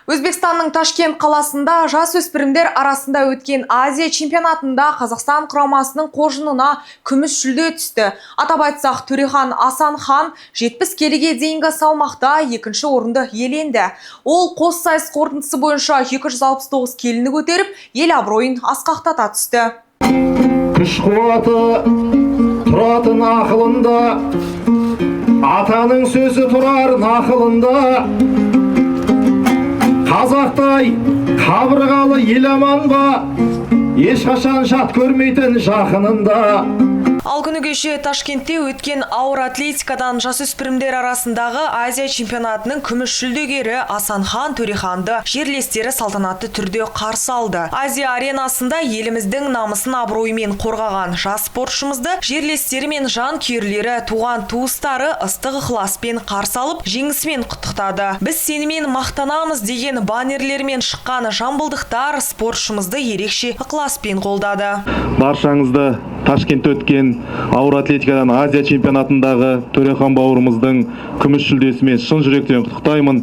Өзбекстанның Ташкент қаласында жас өспірімдер арасында өткен Азия чемпионатында Қазақстан құрамасының қоржынына күміс жүлде түсті. Атап айтсақ, Төрехан Асанхан 70 келіге дейінгі салмақта екінші орынды иеленді. Ол қос сайыс қорытындысы бойынша 269 келіні көтеріп, ел абыройын асқақтата түсті. Күш қуаты тұратын ақылында, атаның сөзі тұрар нақылында. Қазақтай қабырғалы ел аман ба, ешқашан жат көрмейтін жақынында. Ал күні кеше Ташкентте өткен ауыр атлетикадан жасөспірімдер арасындағы Азия чемпионатының күміс жүлдегері Асанхан Төреханды жерлестері салтанатты түрде қарсы алды. Азия аренасында еліміздің намысын абыроймен қорғаған жас спортшымызды жерлестері мен жанкүйерлері, туған туыстары ыстық ықыласпен қарсы алып, жеңісімен құттықтады. «Біз сенімен мақтанамыз» деген баннерлермен шыққан жамбылдықтар спортшымызды ерекше ықыласпен қолдады. Баршаңызды Ташкентте өткен ауыр атлетикадан Азия чемпионатындағы Төрехан бауырымыздың күміс жүлдесімен шын жүректен құттықтаймын.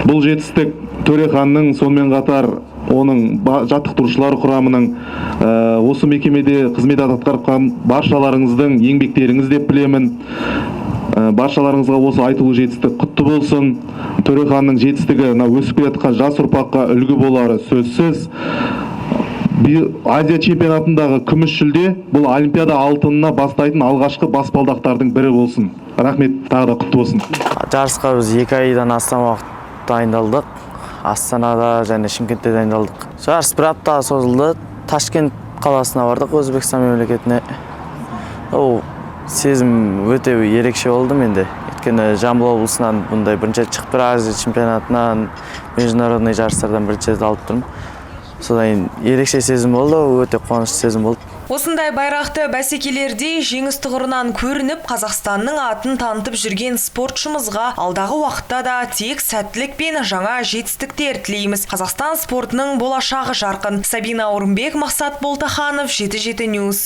Бұл жетістік Төреханның, сонымен қатар оның жаттықтырушылар құрамының, осы мекемеде қызмет атқарған баршаларыңыздың еңбектеріңіз деп білемін. Баршаларыңызға осы айтулы жетістік құтты болсын. Төреханның жетістігі мына өсіп келе жатқан жас ұрпаққа үлгі болары сөзсіз. Азия чемпионатындағы күміс жүлде бұл олимпиада алтынына бастайтын алғашқы баспалдақтардың бірі болсын. Рахмет, тағы да құтты болсын. Жарысқа біз 2 айдан астам уақыт дайындалдық. Астанада және Шымкентте дайындалдық. Жарыс бір апта созылды. Ташкент қаласына бардық, Өзбекстан мемлекетіне. Ол сезім өте ерекше болды менде, өйткені Жамбыл облысынан бұндай бірінші рет шығып тұр. Азия чемпионатынан, международный жарыстардан бірінші рет алып тұрмын. Содан кейін ерекше сезім болды, өте қуанышты сезім болды. Осындай байрақты бәсекелерде жеңіс тұғырынан көрініп, Қазақстанның атын танытып жүрген спортшымызға алдағы уақытта да тек сәттілік пен жаңа жетістіктер тілейміз. Қазақстан спортының болашағы жарқын. Сабина Орынбек, Мақсат Болтаханов, 77 News.